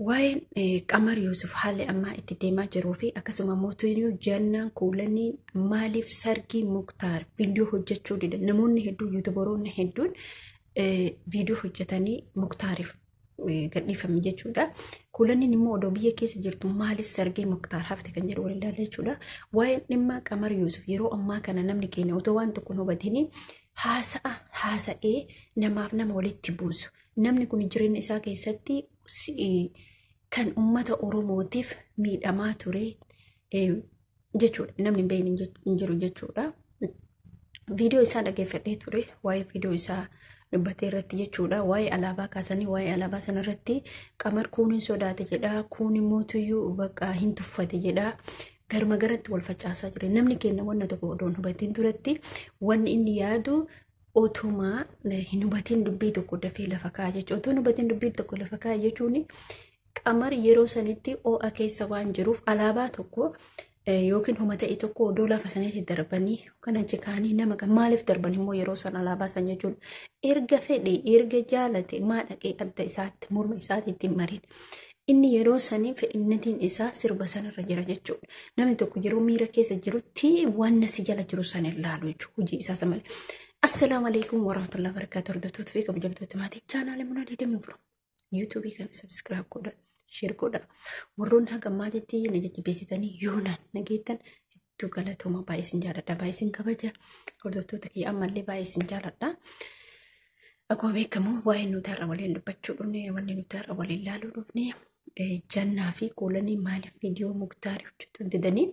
Waa'een Qamar Yuusuf haalli ammaa itti deemaa jiruu fi akkasuma mootummaa Jannaan Kuulanii maaliif sargii Muktaar viidiyoo hojjechuu didan? Namoonni hedduun, yuutubaroonni hedduun viidiyoo hojjetanii Muktaariif gadhiifame jechuudha. Kuulaniin immoo odoo biyya keessa jirtu maaliif sargii Muktaar hafte kan jedhu waliin ilaalla jechuudha. Waa'een dhimma Qamar Yuusuf yeroo ammaa kana namni keenya otoo waan tokko hin hubatin haasa'a haasa'ee namaaf nama walitti buusu. Namni kun jireenya isaa keessatti kan uummata Oromootiif miidhamaa ture jechuudha. Namni hin beekne hin jiru jechuudha. Viidiyoo isaa dhaggeeffadhee ture, waa'ee viidiyoo isaa dubbatee irratti jechuudha. Waa'ee alaabaa kaasanii, waa'ee alaabaa sana irratti Qamar kuun hin sodaate jedha, kuun immoo tuyyuu bakka hin tuffate jedha. Garuma garatti wal facaasaa jira. Namni keenya wanna tokko odoo hin hubatiin duratti wanni inni yaadu otuma hin hubatiin dubbii tokko dafee lafa kaa'a jechuudha. Otoo hin hubatiin dubbii tokko lafa kaa'a jechuun, Qamar yeroo sanitti ho'a keessa waan jiruuf alaabaa tokko yookiin homa ta'e tokko odoo lafa sanitti darbanii kan achi kaanii nama kan maaliif darban immoo yeroo san alaabaa san jechuudha. Erga fedhe, erga jaalate, maa dhaqee adda isaatti morma isaatti ittiin mariin. Inni yeroo sanii fedhinnatiin isaa sirba sanarra jira jechuudha. Namni tokko yeroo miira keessa jirutti waan si jala jiru san hin laalu jechuudha. Hojii isaa malee. Assalaamu alaikum warahmatullahi wabarakatuh. Hordoftoota fi kabajamtoota maatii chaanaalee Munaa 24. Yuutuubii kana subscribe godha, share godha. Warroonni haga maatiitti na jajjabeessitanii yoonaan nageettan hedduu galatooma, baay'ee isin jaaladha, baay'ee isin kabaja. Hordoftoota kiyya, ammallee baay'ee isin jaaladha. Akkuma beekamu waa'ee nuti har'a waliin dubbachuu dhufne, wanni nuti har'a waliin ilaaluu dhufne, Jannaa fi Kuulanii maaliif viidiyoo Muktaarii hojjetu didanii,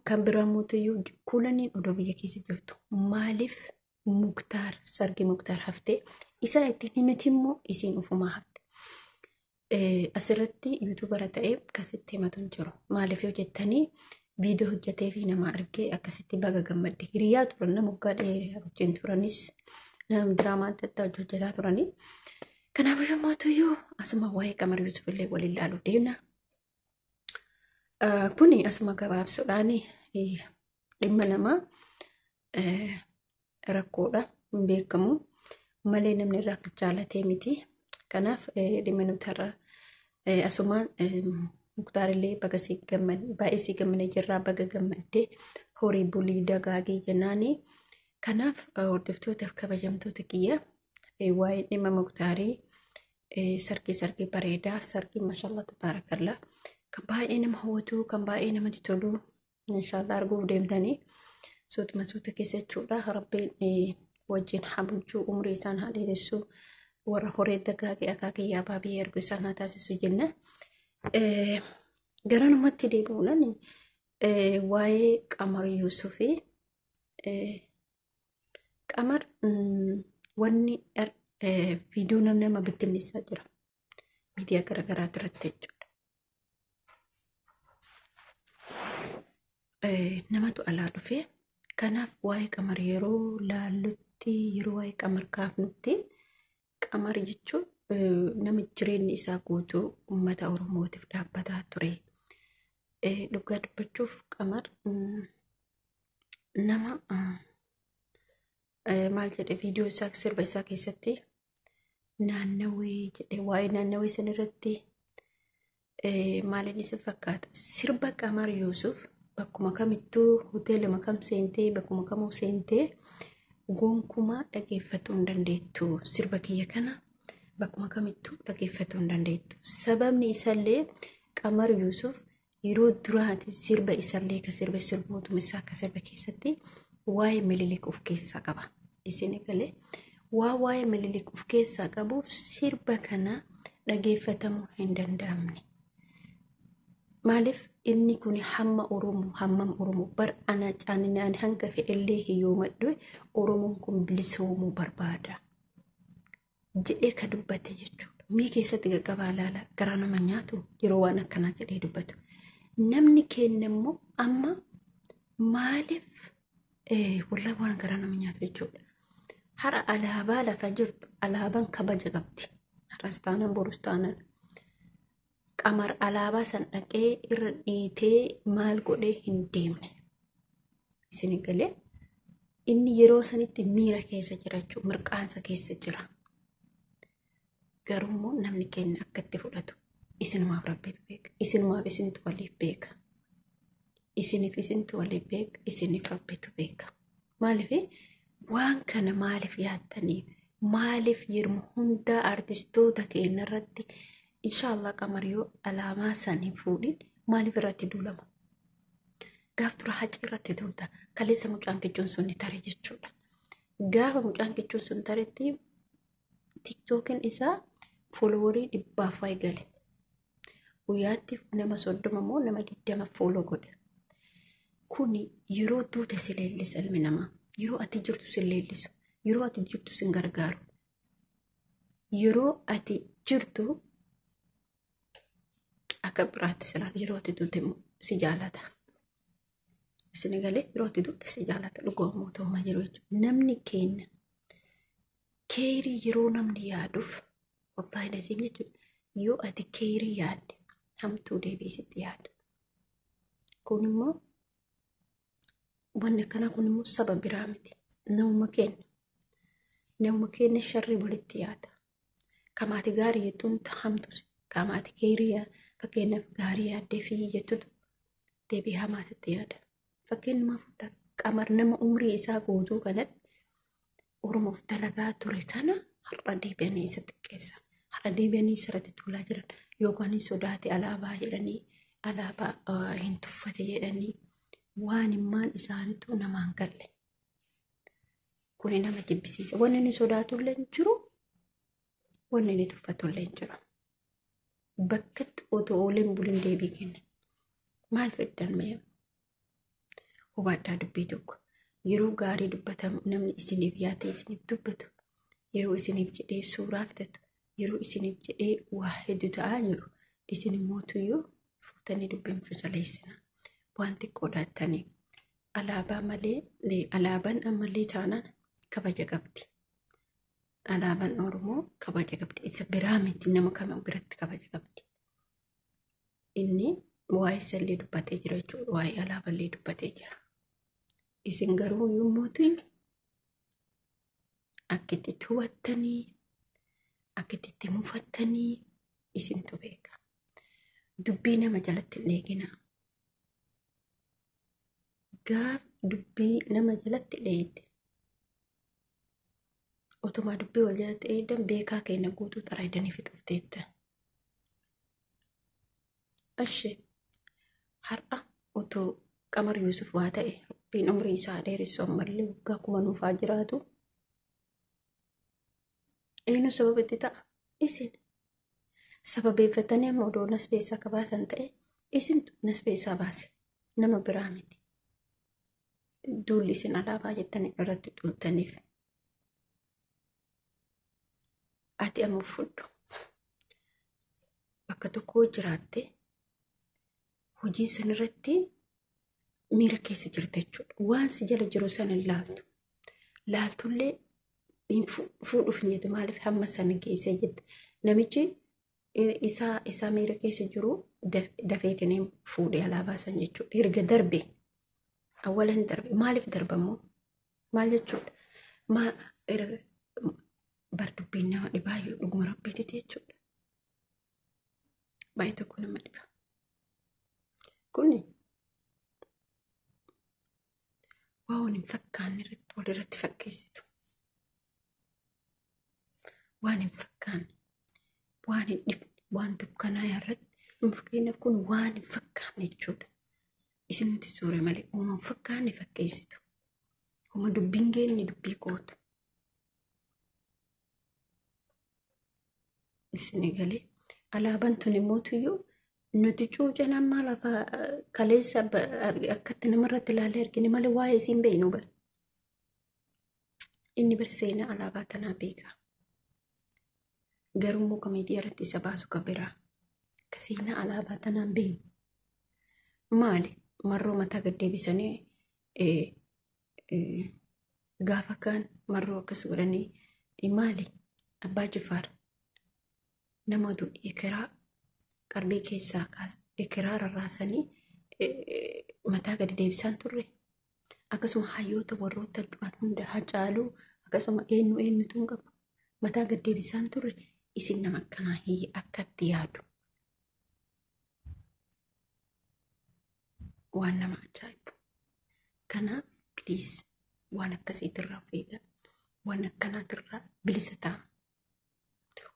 kan biraa mootiyyuu Kuulaniin odoo biyya keessa jirtu maaliif Muktaar sargii Muktaar haftee, isaa ittiin himati immoo isiin ufumaa hafte. Asirratti yuutuubara ta'ee akkasitti himatu hin jiru. Maaliif yoo jettanii, viidiyoo hojjetee fi nama argee akkasitti baga gammadde, hiriyaa turan, nama waggaa dheeraa wajjin turanis, nama diraamaa adda addaa hojjetaa turanii. Kanaafuu yommuu asuma waa'ee Qamar Yuusuf illee waliin ilaaluu deemna. Kuni asuma gabaabsuudhaan dhimma namaa rakkoodha, hin beekamu malee namni irraa jaalatee miti. Kanaaf dhimma nuti har'a asumaan Muktaarillee baga si gammade, baay'ee si gammadee jirraa, baga gammaddee, horii bulii dagaagii jennaani. Kanaaf hordoftootaaf kabajamtoota kiyya, waa'ee dhimma Muktaarii, sargii sargii bareedaa, sargii mashallah tabaarakallaa, kan baay'ee nama hawwatu, kan baay'ee namatti tolu, inshallah arguuf deemtanii suutuma suuta keessa jechuudha. Rabbiin wajjin haa bulchuu, umrii isaan haa dheeressu, warra horee dagaagee akaakiyyaa abbaa ergu isaan haa taasisu jenna. Garanumatti deebi'uudhaan waa'ee Qamar Yuusufii, Qamar wanni viidiyoo namni nama bittinneessaa jira. Miidiyaa garaagaraa irratti jechuudha. Namatu alaa dhufee, kanaaf waa'ee Qamar yeroo laallutti, yeroo waa'ee Qamar kaafnutti, Qamar jechuun nama jireenyi isaa guutuu uummata Oromootiif dhaabbataa ture. Dhugaa dubbachuuf Qamar nama maal jedhe, viidiyoo isaa sirba isaa keessatti naannawee jedhe, waa'ee naannawee san irratti maaliin isin fakkaata? Sirba Qamar Yuusuf bakkuma kamittuu, hoteeluma kam seentee, bakkuma kamuu seentee gonkumaa dhageeffatuu hin dandeettu. Sirba kiyya kana bakkuma kamittuu dhageeffatuu hin dandeettu. Sababni isallee Qamar Yuusuf yeroo duraati sirba isallee ka sirba sirbootuma isaa akka sirba keessatti waa'ee Mililik of keessaa qaba. Isin galee waa waa'ee Mililik of keessaa qabuuf sirba kana dhageeffatamuu hin danda'amne. Maaliif inni kun hamma Oromoo, hammam Oromoo bar ana caaninaan hanga fedhellee hiyyoomadhu, Oromoon kun bilisoomuu barbaada jedhee ka dubbate jechuudha. Mii keessatti gaggabaa ilaala, garaa nama nyaatu yeroo waan akkanaa jedhee dubbatu. Namni keenya immoo amma maaliif wallahi waan garaa nama nyaatu jechuudha. Har'a alaabaa lafa jirtu, alaabaan kabaja qabdi. Har'as taanaan borus taanaan. Qamar alaabaa san dhaqee irra dhiitee maal godhee hin deemne. Isin galee inni yeroo sanitti miira keessa jira jechuudha. Mirqaansa keessa jira. Garuu immoo namni keenya akka itti fudhatu. Isinumaaf Rabbitu beeka. Isinumaaf isintu waliif beeka. Isiniif isintu waliif beeka. Isiniif Rabbitu beeka. Maaliif waan kana maaliif yaattanii? Maaliif yeroo hundaa artistoota keenya irratti inshaallah Qamar yoo alaamaa san hin fuudhin maaliif irratti duulama? Gaaf dura Hacii irratti duulta. Kaleessa mucaan kichuun sun ni tare jechuudha. Gaafa mucaan kichuun sun taretti tiktookin isaa fooloworii 100f wayi gale. Guyyaatti nama 30 moo nama 20 fooloo godhe. Kuni yeroo duute si leellisa ilmi namaa. Yeroo ati jirtu si leellisu. Yeroo ati jirtu si gargaaru. Yeroo ati jirtu akka biraatti si ilaala. Yeroo ati duute immoo si jaalata. Isin galee yeroo ati duute si jaalata. Dhugaa mootummaa jiru jechuudha. Namni keenya keerii yeroo namni yaaduuf wallaahi nasiib jechuudha. Yoo ati keerii yaadde hamtuu deebi'ee sitti yaada. Kun immoo wanni akkanaa kun immoo saba biraa miti. Namuma keenya. Namuma keenya sharri walitti yaada. Kamaati gaarii jettuun hamtus. Kamaati keerii fakkeenyaaf gaarii yaaddee fi jettutu deebii hamaa sitti yaada. Fakkeenyumaa fudhaa Qamar nama umrii isaa guutuu kanatti Oromoof dalagaa ture kana har'a deebi'anii isa xiqqeessan. Har'a deebi'anii isarratti tuulaa jiran yookaan hin sodaate alaabaa jedhanii alaabaa hin tuffate jedhanii waan himmaan isaaniitu namaan galle. Kuni nama jibbisiisa. Wanni inni sodaatullee hin jiru, wanni inni tuffatullee hin jiru. Bakkatti otoo ooleen bulin deebii kenna. Maal feddan mee? Hubadhaa dubbii tokko. Yeroo gaarii dubbatamu namni isiniif yaadee isiniif dubbatu, yeroo isiniif jedhee suuraa fitatu, yeroo isiniif jedhee waa hedduu ta'aa jiru, isin immoo tuyyuu fuutanii dubbiin fichaleessina. Waan xiqqoodhaattanii. Alaabaa malee, alaabaan ammallee taanaan kabaja qabdi. Alaabaan Oromoo kabaja qabdi. Isa biraa miti nama kam biratti kabaja qabdi. Inni waa'ee isallee dubbatee jira jechuudha. Waa'ee alaaballee dubbatee jira. Isin garuu yommuu akka itti hubattanii, akka itti mufattanii isintu beeka. Dubbii nama jalatti hin eeginaa. Gaaf dubbii nama jalatti dheeyte otumaa dubbii wal jalatti eeydan beekaa keenya guutuu xaraydanii fixuuf teettan. Ishi har'a otoo Qamar Yuusuf waa ta'e Rabbiin umrii isaa dheeressu ammallee waggaa kuma nuuf haa jiraatu. Eenyu sababa itti ta'a? Isin. Sababeeffatanii amma odoo nasbee isaa akka baasan ta'e isintu nasbee isaa baase nama biraa miti. Duulli isin alaabaa jettanii irratti duultaniif. Ati amma fudhu. Bakka tokko jiraatte hojii san irratti miira keessa jirta jechuudha. Waan si jala jiru sana hin laaltu. Laaltullee hin fuudhuuf hin jettu maaliif hamma sana geessee jette. Namichi isaa isaa miira keessa jiru dafeetiin fuudhee alaabaa san jechuudha. Erga darbe awwalan darbe maaliif darba immoo maal jechuudha? Maa erga bar dubbiin nama dhibaayyuu dhuguma rabbiititi jechuudha. Baay'ee tokko nama dhiba. Kuni waa wal hin fakkaanne irratti wal irratti fakkeessitu. Waan hin fakkaanne, waan hin dhifne, waan dukkanaa irratti fakkeenyaaf kun waan hin fakkaanne jechuudha. Isinumti suure malee uuma hin fakkaanne fakkeessitu. Uma dubbiin geenne dubbii gootu. Isin galee alaabaan tun immoo tuyyuu nuti cuuceen amma lafa kaleessa akkatti namarratti ilaalee argine malee waa'ee isiin beeknu bara. Inni bar seenaa alaabaa tanaa beeka. Garuu immoo miidiyaa irratti isa baasu ka biraa. Ka seenaa alaabaa tanaa hin beeknu. Maali? Marroo mataa gad deebisanii gaafa kaan marroo akkas godhanii maali? Abbaa Jifaar nama du'e ekeraa qarbii keessaa kaas ekeraa rarraasanii mataa gadi deebisaan turre. Akkasuma hayyoota warroota du'an hunda Hacaaluu akkasuma eenyu eenyutu hin qabu. Mataa gad deebisaan turre isin nama akkanaa hiyya akkatti yaadu. Waan nama ajaa'ibu. Kanaaf please waan akkasiitirraa of eegaa. Waan akkanaatirraa bilisa ta'a.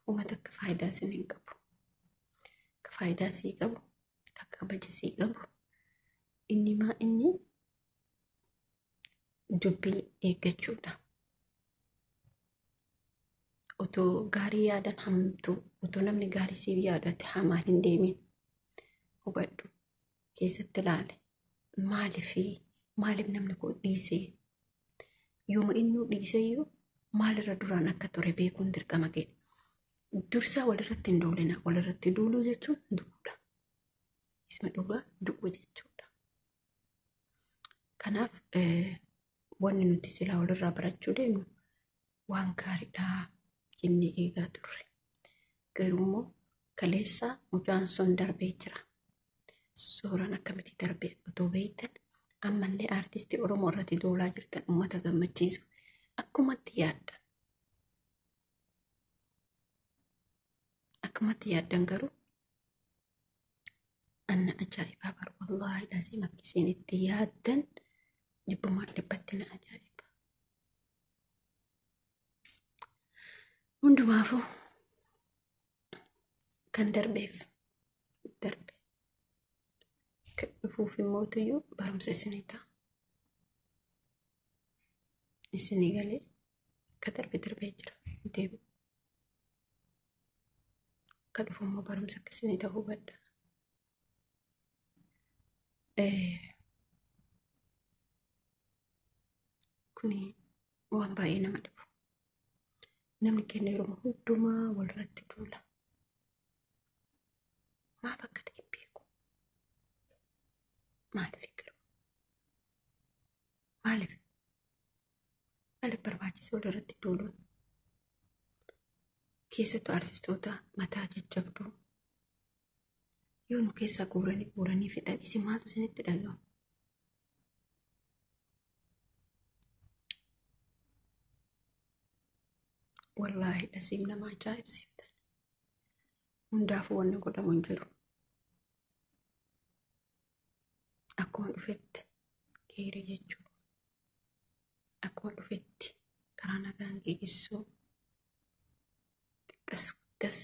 Uummata akka faayidaa isin hin qabu. Akka faayidaa sii qabu, akka kabaja sii qabu. Inni maa inni dubbii eeggachuudha. Otoo gaarii yaadan hamtuu, otoo namni gaarii siif yaadate hamaan hin deemin. Hubadhu. Keessatti ilaali. Maaliif namni kun dhiisee? Yooma inni dhiiseyyuu maalirra duraan akka ture beekuun dirqama kee. Dursaa walirratti hin duulina. Walirratti duuluu jechuun du'uudha. Isma dhugaa du'uu jechuudha. Kanaaf wanni nuti silaa walirraa barachuu deemnu waan gaariidha jennee eegaa turre. Garuu immoo kaleessa mucaan sun darbee jira. Suuraan akkamitti darbee otoo beektan ammallee aartistii Oromoo irratti duulaa jirtan uummata gammachiisu akkumatti yaaddan. Akkumatti yaaddan garuu anna ajaa'ibaa bara wallaahi laziim akka isin itti yaaddan dhibbumaa dhibbatti na ajaa'iba. Hundumaafuu kan darbeef darbe. Kan dhufuuf immoo barumsa isinii ta'a. Isinii galee akka darbe darbee jira deebi'u. Akka dhufu immoo barumsa akka isinii ta'u hubadha. Kuni waan baay'ee nama dhibu. Namni keenya yeroo hundumaa walirratti duula. Maaf akka ta'e hin beeku. Maaliif garuu? Maaliif? Maaliif barbaachisa walirratti duuluun? Keessattuu artistoota mataa jajjabduu yoo nu keessaa guuranii fixan isin maaltu isinitti dhaga'ama? Wallaahi dhasiim nama ajaa'ibsiiftan. Hundaafuu wanni godhamu hin jiru. Akkuma dhufetti keerii jechuudha. Akkuma dhufetti karaa nagaan geessuu xiqqas guddas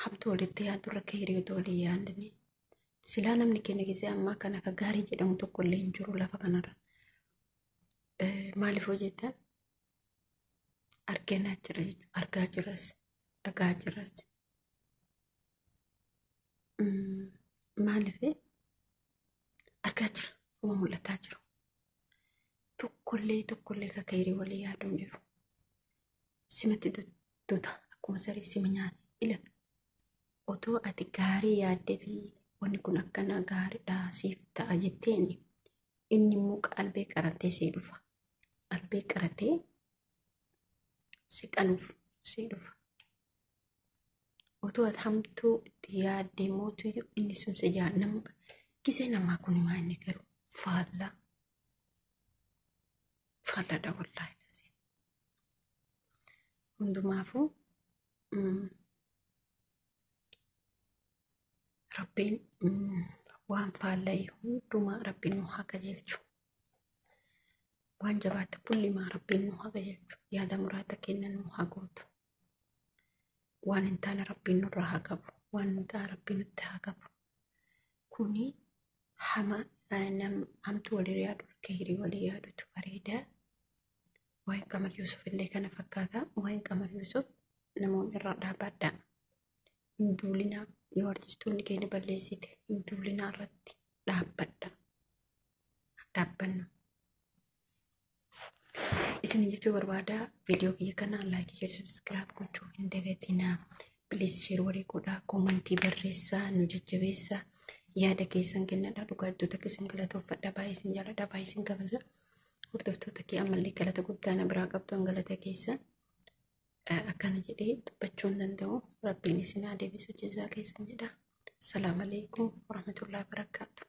hamtuu walitti yaadurra keerii otoo walii yaadanii silaa namni keenya gisee ammaa kana akka gaarii jedhamu tokko illee hin jiru lafa kanarra. Maaliif hojjetan argannaa jira jechuudha. Argaa jirras dhagaa jirras. Maaliif argaa jira uma mul'ataa jiru. Tokkollee akka keerii walii yaadu hin jiru. Simatti duta akkuma saree sima nyaata ila otoo ati gaarii yaaddee fi wanni kun akkana gaariidha siif ta'a jetteen inni immoo qalbee qaratee sii dhufa. Qalbee qaratee si qaluuf sii dhufa. Otoo ati hamtuu itti yaaddee mootuyyuu inni sun si nama gisee namaa kun maa inni garuu faallaa. Faallaadha wallaahi. Hundumaafuu Rabbiin waan faalla'e hundumaa Rabbiin nu haa qajeelchu. Waan jabaate kullimaa Rabbiin nu haa qajeelchu. Yaada muraata kenna nu haa gootu. Waan hin taane Rabbiin nurraa haa qabu. Waan hin taane Rabbiin nutti haa qabu. Kuni hamtuu walii yaadu, keerii walii yaadutu bareeda. Waa'een Qamar Yuusuf illee kana fakkaata. Waa'een Qamar Yuusuf namoonni irraa dhaabbadha. Hin duulinaa yoo artistoonni keenya balleessite hin duulinaa irratti dhaabbadha. Dhaabbanna. Isin jechuu barbaada viidiyoo kiyya kana like, share, subscribe gochuu hin dagatinaa. Please share walii godhaa, koomantii barreessaa, nu jajjabeessaa, yaada keessan kennadhaa, dhugaattoota keessan galatoofadha, baay'ee isin jaalladha, baay'ee isin kabaja. Hordoftoota kee ammallee galata guddaa na biraa qabdu galata keessan akkana jedhee dubbachuu hin danda'u. Rabbiin isin haa deebisu jazaa keessan jedha. Salaamu alaikum warahmatullahi wabarakaatu.